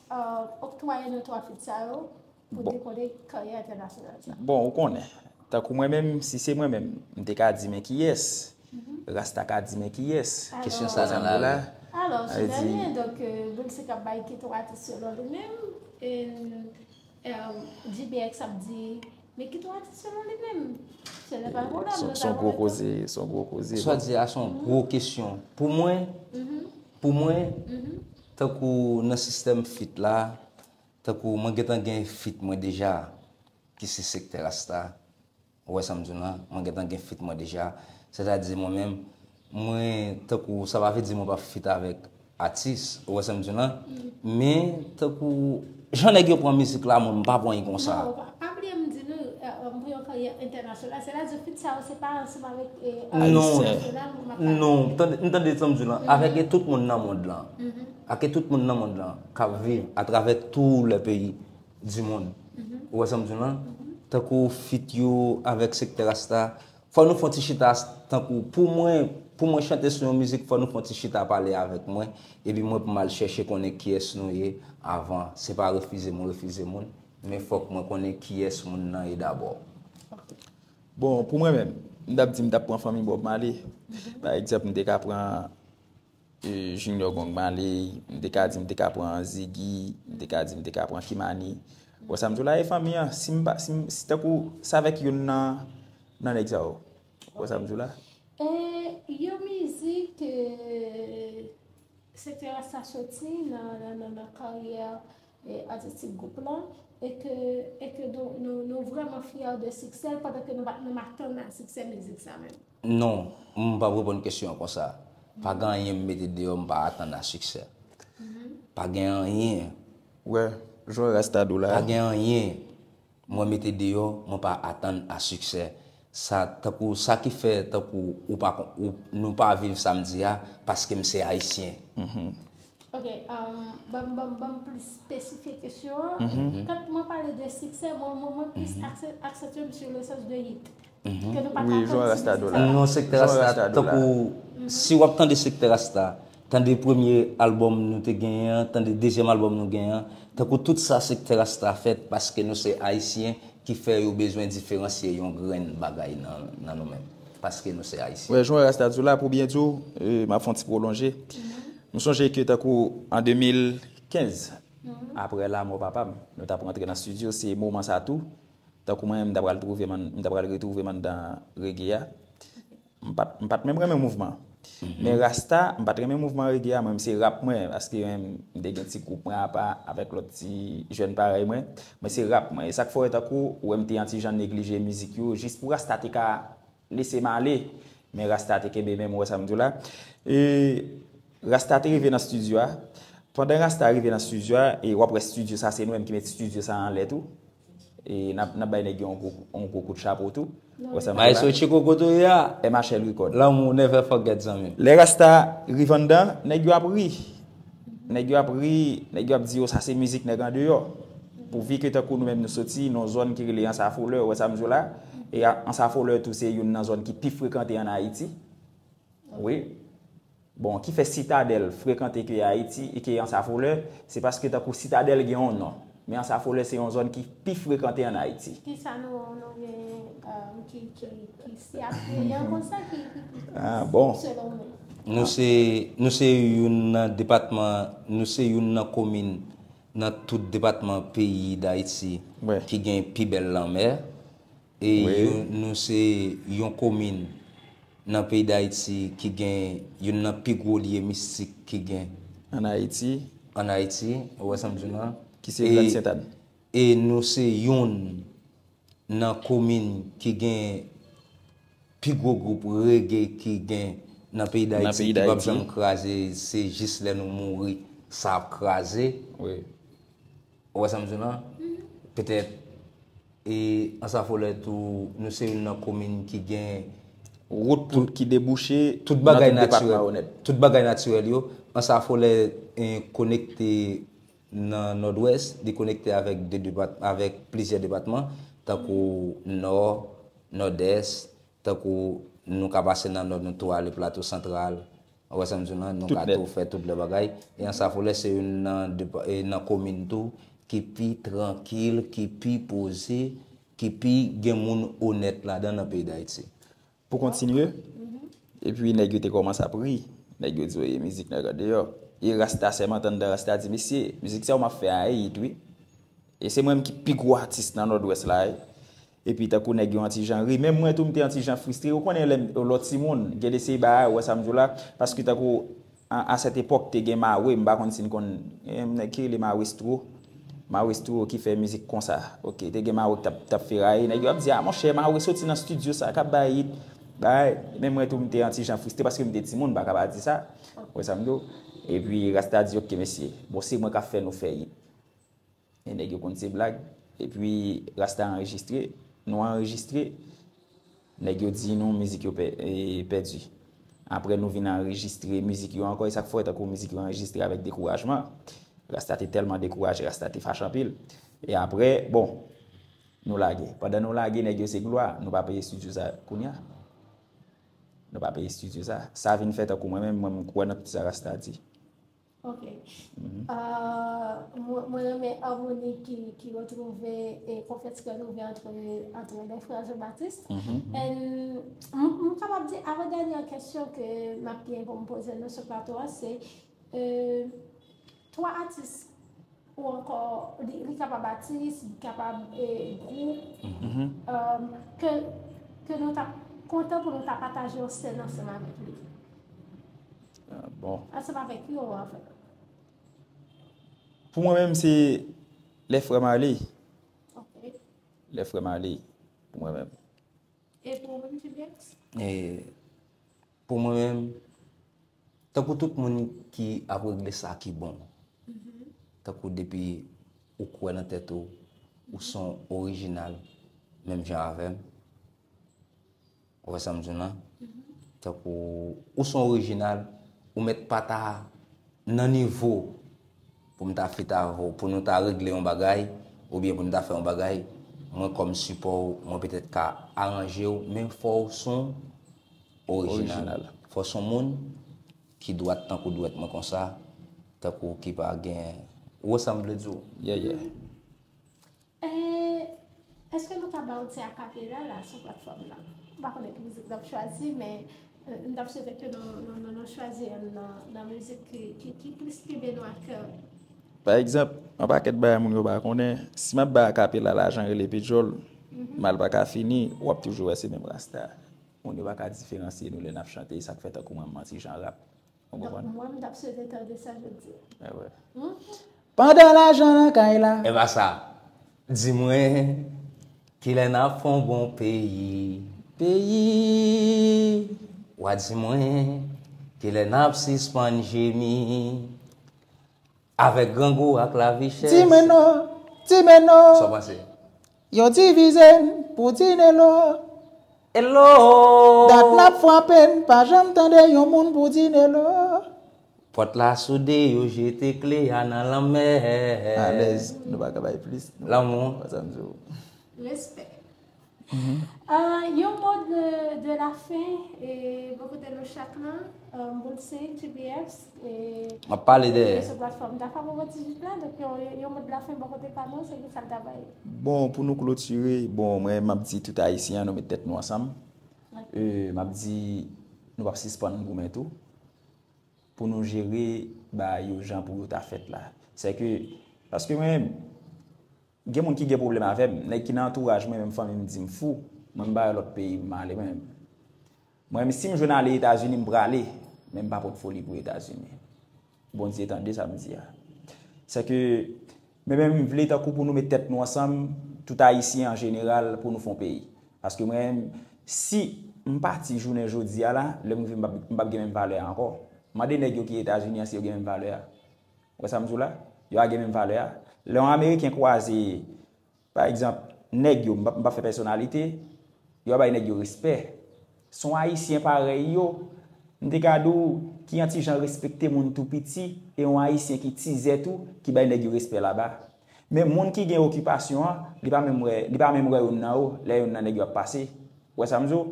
e, oktwaye nou twa fit sa yo pou Bon. Dekole karyè entènasyonal sa? Bon, ou konnen. Tankou mwen menm, si se mwen menm, m te ka di men kiyès. Rasta ka di men kiyès. Kesyon sa nan la. La. Alò, Sa vle di- Soudanyen, donk, e, Boulsik ap bay kit ou atis selon li menm, e, e, J B X ap di, men kit ou atis selon li menm. Se pa pwoblèm. Se se yon gwo koze, se yon gwo koze. Sa di a se yon gwo kesyon. Pou mwen, pou mwen, tankou nan sistèm fit la, tankou mwen gentan gen fit mwen deja, ki se Sektè Rasta. Ou wè sa m di w lan? Mwen gentan gen fit mwen deja. Sètadi mwen menm, mwen tankou, sa pa vle di mwen p ap fit avèk atis, ou wè sa m di w lan? Men tankou jan nèg yo pran mizik la, mwen m pa pran li konsa. Non, pa, pa bliye m di nou, e, e, pou yon karyè entènasyonal, sètadi fit sa yo se pa ansanm avèk, e, Non, entènasyonal, mwen pa. Non, tande, m tande sa m di w lan. Avèk tout moun nan mond lan. Avèk tout moun nan mond lan k ap viv atravè tou lè peyi di mond. Ou wè sa m di w lan? Tankou fit yo avèk Sektè Rasta, fò nou fè yon ti chita, tankou pou mwen, pou mwen chante sou yon mizik, fò nou fè yon ti chita pale avèk mwen, epi mwen pou m al chèche konnen kiyès nou ye avan. Se pa refize moun, refize moun, men fòk mwen konnen kiyès moun nan ye dabò. Bon, pou mwen menm, m t ap di m t ap pran fanmi Bob Marley. Pa egzanp, m te ka pran e, Junior Gong Marley, m te ka di m te ka pran Ziggy, m te ka di m te ka pran Kimani. Bon, sa m di w la, e fanmi an, si m pa, si m, si tankou, se avèk youn nan, nan nèg sa yo. Bon, sa m di w la. E yon mizik ke sektè rasta soti nan, nan, nan, nan karyè e, atistik gwoup lan e ke, e ke nou, nou, nou vrèman fyè de siksè l pandan ke nou pa t menm atann a siksè mizik sa menm. Non, m p ap reponn kesyon an konsa. Pa gen anyen m mete deyò m pa atann a siksè. Pa gen anyen. Wè, jan rasta di w la. Pa gen anyen mwen mete deyò mwen pa atann a siksè. Sa tankou sa ki fè tankou ou pa ou, nou pa viv sa m di a paske m se ayisyen. Ok, um, ban m ban m ban m plis espesifye kesyon an. Kan mwen pale de siksè, mwen mwen mwen plis akse- aksantye m sou le sens de hit. Ke nou pa Wi, ka jan tann rasta si di w se la. sa. Non, sektè Jan rasta rasta di w la. Tankou si w ap tande sektè rasta, tande premye albòm nou te genyen an, tande dezyèm albòm nou genyen an, tankou tout sa sektè rasta fèt paske nou se ayisyen ki fè yo bezwen diferansye yon grenn bagay nan, nan nou menm. Paske nou se ayisyen. Wè, jan rasta di w la, pou byen di w, e, m ap fè yon ti pwolonje. M sonje ke tankou an de mil kenz, apre lanmò papa m, nou t ap rantre nan estidyo, se moman sa tou. Tankou mwen, m ta pral twouve m ann- m ta pral retwouve m anndan rege a. M pa t- m pa t menm renmen mouvman. Men rasta, m pa t renmen mouvman rege a, mwen, m se rap mwen, paske mwen, m te gen ti gwoup mwen apa avèk lòt ti jèn parèy mwen. Mwen, se rap mwen. E sa k fè w wè tankou, ou wè m te yon ti jan neglije mizik yo, jis pou rasta te ka lese m ale. Men rasta te kenbe men m, ou wè sa m di w la. E rasta te rive nan estidyo a. Pandan rasta rive nan estidyo a, e w ap wè estidyo sa, se nou menm ki met estidyo sa anlè tou. E n ap n ap bay nèg yo yon gwo, yon gwo kout chapo tou. Ou wè sa m di w la? Maestro Chico kote w ye a? M H L Record. Lanmou never forget zanmi m. Lè rasta rive anndan, nèg yo ap ri. Nèg yo ap ri, nèg yo ap di yo sa se mizik nèg andeyò. Pouvi ke tankou nou menm nou soti nan zòn ki rele Ansa Folè, ou wè sa m di w la? E a- Ansa Folè tou se youn nan zòn ki pi frekante ann Ayiti. Wi. Bon, ki fè Sitadèl frekante ke Ayiti e ke Ansa Folè, se paske tankou Sitadèl gen yon non. Men Ansa Folè se yon zòn ki pi frekante ann Ayiti. Kisa nou nou gen um, ki ki ki si apiye an konsa ki ki ki Ah, bon. Selon mwen. Nou se nou se youn nan depatman, nou se youn nan komin nan tout depatman peyi Dayiti Wè. Ki gen pi bèl lanmè. E Wi. youn- nou se yon komin nan peyi Dayiti ki gen youn nan pi gwo lye mistik ki gen Ann Ayiti, ann Ayiti, ou wè sa m di w la? ki se E- Grand Sentad. E nou se youn nan komin ki gen pi gwo gwoup rege ki gen nan peyi Nan Dayiti peyi ki p ap Dayiti. Janm kraze, se jis lè nou mouri sa ap kraze. Wi. Ou wè sa m di w la? Petèt e Ansa Folè tou, nou se youn nan komin ki gen Wout pou ki debouche tout bagay nan tout depatman yo natirèl. Nèt. Tout bagay natirèl yo. Ansa Folè e, konekte nan Nòdwès, li konekte avèk de depat, avèk plizyè depatman, tankou Nò, Nòdès, tankou nou ka pase nan Nò, nou tou ale Plato Santral, ou wè sa m di w la, nou Tout ka nèt. Tou fè tout lè bagay. E Ansa Folè se youn nan depa- e nan komin tou ki pi trankil, ki pi poze, ki pi gen moun onèt ladan nan peyi Dayiti. Pou kontinye. Epi nèg yo te kòmanse ap ri. Nèg yo di w e mizik nèg andeyò. E rasta sèmante anndan, rasta di mesye, mizik sa yo m ap fè a e hit wi. E se mwen menm ki pi gwo atis nan Nòdwès la wi. Epi tankou nèg yo yon ti jan ri, menm mwen tou m te yon ti jan fristre. Ou konnen lè m lòt timoun, gen de se bagay, ou wè sa m di w la, paske tankou a, a sèt epòk te gen Mawe, m pa konn si n konn, gen nèg ki rele Mawestro. Mawestro ki fè mizik konsa. Ok, te gen Mawe ki t ap, t ap feraye. Nèg yo ap di, a monchè, Mawe soti nan estidyo sa, k ap bay hit. Bay, men mwen tou, m te yon ti jan fristre paske m te timoun, m pa ka pa di sa. Ou wè sa m di w? Epi Rasta di, ok, mesye, bon, se mwen k ap fè nou fè hit. E nèg yo konn se blag. Epi Rasta anrejistre, nou anrejistre. Nèg yo di nou mizik yo pè- e, pèdi. Apre nou vin anrejistre mizik yo ankò, e sa k fè w wè tankou mizik yo anrejistre avèk dekourajman. Rasta te tèlman dekouraje, Rasta te fache anpil. E apre, bon, nou lage. Pandan nou lage, nèg yo se glwa, nou pa peye estidyo sa kounye a. Nou pa peye estidyo sa. Sa vin fè tankou mwen menm, mwen m kwè nan tout sa Rasta di. Ok. Euh, mwen mwen renmen amoni ki ki retwouve e konfyans ki retwouve antre antre les frères Jean Baptiste. And m m kapab di avan dènyè kesyon ke m ap gen pou m poze nou sou plato a se euh, twa atis ou ankò li li kapab atis, li kapab eh, gwoup euh, ke ke nou t ap kontan pou nou ta pataje yon sèn ansanm avèk li. Ah, bon. Ansanm avèk yo anfèt. Pou mwen menm se lè frè Marley. Ok. Lè frè Marley. Pou mwen menm. E pou ou menm Juliette? E pou mwen menm, tankou tout moun ki ap regle sa ki bon, tankou depi ou kwè nan tèt ou, ou son orijinal, menm jan avè m, ou wè sa m di w lan? Tankou ou son orijinal, ou mèt pa ta nan nivo pou m ta fit avè w, pou nou ta regle yon bagay, oubyen pou nou ta fè yon bagay, mwen kòm sipò w, mwen petèt ka aranje w, men fò w son orijinal. Fò w son moun ki dwat tankou dwèt mwen konsa, tankou ki pa gen, ou wè sa m vle di w? Yeah, yeah. Eh, èske nou ka ba yon ti akapela la sou platfòm nan? M pa konnen ki mizik n ap chwazi, men eh, m t ap swete ke nou, nou, nou, nou chwazi youn nan, nan mizik ki, ki, ki plis kenbe nou a kè. Pa egzanp, yon pakèt bagay moun yo pa konnen, si m ap bay akapela la jan rele Pidjol, mal pa ka fini, w ap toujou wè se menm rasta. Moun yo pa ka diferansye nou lè n ap chante, sa k fè tankou mwen m manti jan rap. Ou Donk, konprann? Mwen, m t ap swete tande sa jodi a. Ah, ouais. Mhm. Pandan lajan nan kay la. E pa sa. Di mwen, kilè n ap fè yon bon peyi? Peyi. W a di mwen, kilè n ap sispann jemi? Avèk grangou ak lavi chè. Di mwen non, di mwen Sa w non. Panse? Yo divize n pou dinelo. Hello! Dat n ap frape n, pa janm tande yon moun pou dinelo. Pòt la soude, yo jete kle a nan lanmè. Alèz, nou pa ka bay plis. Lanmou. Wè sa m di w. Respè. Euh, yon mo de, de la fin, e bò kote nou chak lan, euh, Boulsey, T B F, e M ap pale de sou platfòm Dafa Moman T V la, donk yon, yon mo de la fin bò kote pa nou, se ki sa l ta bay? Bon, pou nou klotire, bon, mwen, m ap di tout Ayisyen an, nou met tèt nou ansanm. E, m ap di, nou p ap sispann goumen tou, pou nou jere bagay yo jan pou yo ta fèt la. Se ke, paske mwen, gen moun ki gen pwoblèm avè m, nèg ki nan antouraj mwen, menm fanmi m di m fou, mwen m pa wè lòt peyi pou m ale mwen menm. Mwen menm, si m jwenn ale Etazini, m prale, men m pa pot foli pou Etazini. Bondye tande sa m di a. Se ke, men menm m vle tankou pou nou met tèt nou ansanm, tout Ayisyen an jeneral, pou nou fè yon peyi. Paske mwen menm, si m pati jounen jodi a la, lè m rive m p ap, m p ap gen menm valè a ankò. Mande nèg yo ki Etazini an si yo gen menm valè a. Ou wè sa m di w la? Yo a gen menm valè a. Lè yon Ameriken kwaze, pa egzanp, nèg yo, m p ap, m p ap fè pèsonalite, yo a bay nèg yo respè. Se yon Ayisyen parèy yo, m te ka di w ki yon ti jan respekte moun tou piti, e yon Ayisyen ki tizè tou, ki bay nèg yo respè laba. Men moun ki gen okipasyon an, li pa menm wè, li pa menm wè youn nan yo, lè youn nan nèg yo ap pase. Ou wè sa m di w?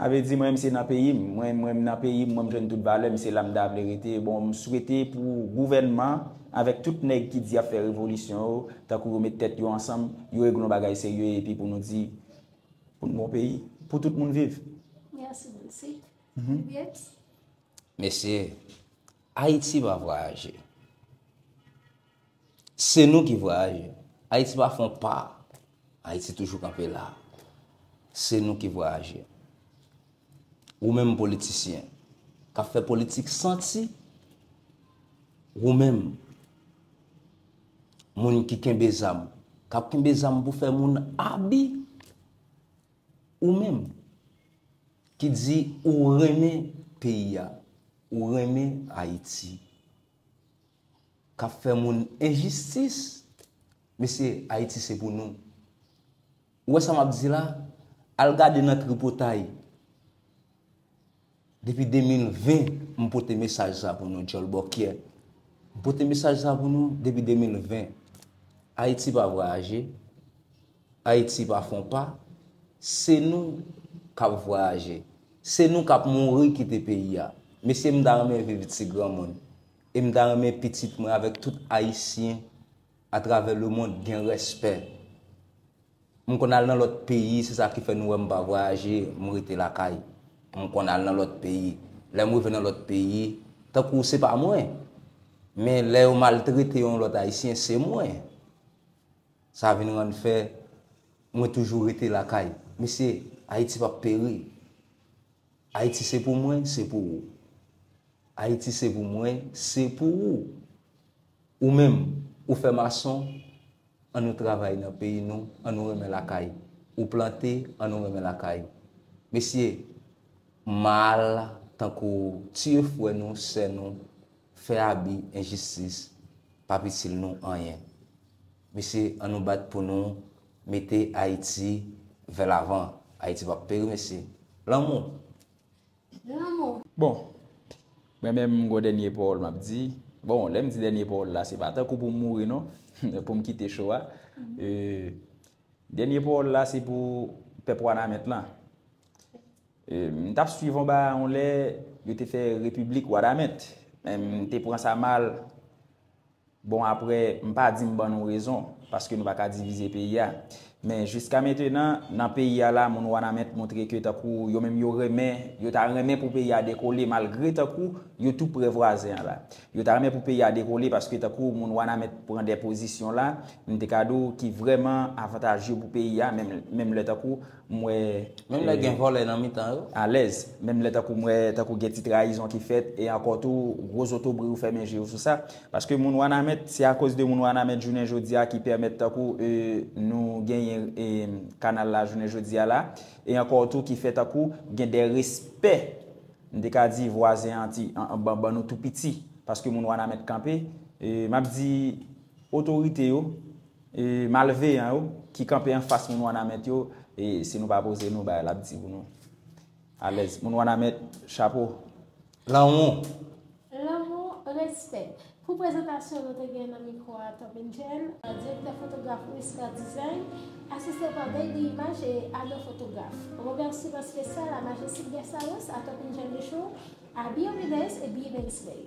A vle di, mwen menm se nan peyi m. Mwen, mwen m nan peyi m, mwen m jwenn tout valè m, se la m ta vle rete. Bon, m swete pou gouvènman an, avèk tout nèg ki di y ap fè revolisyon yo, tankou yo met tèt yo ansanm, yo regle yon bagay serye, epi pou nou di, pou n bon peyi, pou tout moun viv. Mèsi, Boulsey. Juliette? Mesye, Ayiti pa vwayaje. Se nou ki vwayaje. Ayiti pa fè yon pa. Ayiti toujou kanpe la. Se nou ki vwayaje. Ou menm politisyen k ap fè politik santi, ou menm moun ki kenbe zam, k ap kenbe zam pou fè moun abi, ou menm ki di ou renmen peyi a, ou renmen Ayiti, k ap fè moun enjistis, mesye, Ayiti se pou nou. Ou wè sa m ap di la? Al gade nan tripotay. Depi de mil ven, m pote mesaj sa pou nou, djòl bòkyè. M pote mesaj sa pou nou depi de mil ven. Ayiti pa vwayaje. Ayiti pa fè yon pa. Se nou k ap vwayaje. Se nou k ap mouri kite peyi a. Mesye, m ta renmen viv ti granmoun. E m ta renmen pitit mwen avèk tout Ayisyen atravè lemonn gen respè. M konn al nan lòt peyi, se sa ki fè nou wè m pa vwayaje, m rete lakay. M konn al nan lòt peyi. Lè m rive nan lòt peyi, tankou se pa mwen. Men lè yo maltrete yon lòt Ayisyen, se mwen. Sa vin rann fè mwen toujou rete lakay. Mesye, Ayiti p ap peri. Ayiti se pou mwen, se pou ou. Ayiti se pou mwen, se pou ou. Ou menm, ou fè mason, ann nou travay nan peyi nou, ann nou renmen lakay. Ou plante, ann nou renmen lakay. Mesye, mal, tankou tiye frè nou, sè nou, fè abi, enjistis, p ap itil nou anyen. Mesye, ann nou bat pou nou mete Ayiti vè lavan. Ayiti p ap peri, mesye. Lanmou. Bon, mwen menm m gon dènye pawòl m ap di. Bon, lè m di dènye pawòl la, se pa tankou pou m mouri non, pou m kite cho a. E, dènye pawòl la se pou pèp Wanament lan. E, m t ap swiv yon bagay yon lè, yo te fè Repiblik Wanament. Men m te pran sa mal. Bon, apre, m pa di m ban nou rezon, paske nou pa ka divize peyi a. Men jiska mentenan, nan peyi a la, moun Wanament montre ke tankou yo menm yo renmen, yo ta renmen pou peyi a dekole, malgre tankou yo tou pre vwazen an la. Yo ta renmen pou peyi a dekole, paske tankou moun Wanament pran de pozisyon la, m te ka di w ki vrèman avantajye pou peyi a, menm, menm lè tankou m wè. Menm lè gen vòlè nan mitan yo. Alèz. Menm lè tankou m wè, tankou gen ti trayizon ki fèt, e ankò tou, gwo zotobre yo fèmen je yo sou sa. Paske moun Wanament, se akoz de moun Wanament jounen jodi a ki pèmèt tankou e, nou genyen e, kanal la jounen jodi a la. E ankò tou ki fè tankou gen de respè, m te ka di vwazen an ti, an, an, ban, ban nou tou piti. Paske moun Wanament kanpe, e, m ap di otorite yo, e, malveyan yo, ki kanpe anfas moun Wanament yo, e, si nou pa poze nou, bagay la ap di pou nou. Alèz. Moun Wanament, chapo. Lanmou. Lanmou, respè. Pou prezantasyon nou te gen nan mikwo a Top Angel, direktè fotograf Whisper Design, asiste pa Baby Image e Ado Fotograf. Remèsiman espesyal a Majestic Versailles, a Top Angel The Show, a Bio Village e Bee Dance Bay.